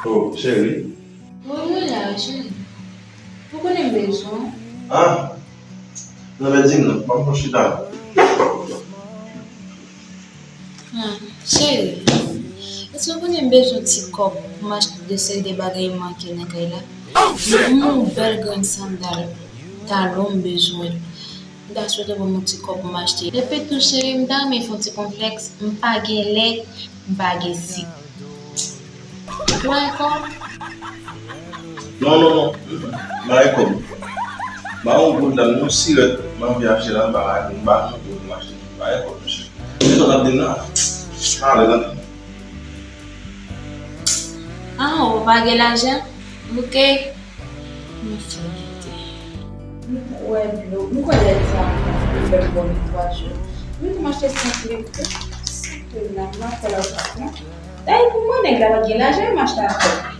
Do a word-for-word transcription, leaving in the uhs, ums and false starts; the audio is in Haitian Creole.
Oh, cheri. Wi, wi, la, cheri. Ou konnen m bezwen w. Ah, non, men di m non, ban m yon chita. Ah, cheri, èske w konnen m bezwen ti kòb pou m achte de seri de bagay m manke nan kay la? M yon bèl grenn sandal, talon m bezwen. M ta swete w ban m yon ti kòb pou m achte. Epi tou, cheri, m ta renmen fè yon ti konplèks. M pa gen lèt, m pa gen sik. Ou pa gen kòb? Non, non, non. M pa gen kòb. M pa gen yon goud la, yon sirèt m anvi achte la, m pa gen, m pa gen yon goud pou m achte. M pa gen kòb, mesye. Men sa w t ap di m la. Ale, tande. Ah, ou pa gen lajan? Ok. M ap fè w gete. M kwè dlo, m kwè lèt sa ap fè m bon netwaj yo. M tou m achte senk liv tou. Senk liv la, m ap fè lòt sa. Dayè pou mwen, nèg la pa t gen lajan, m achte avè l.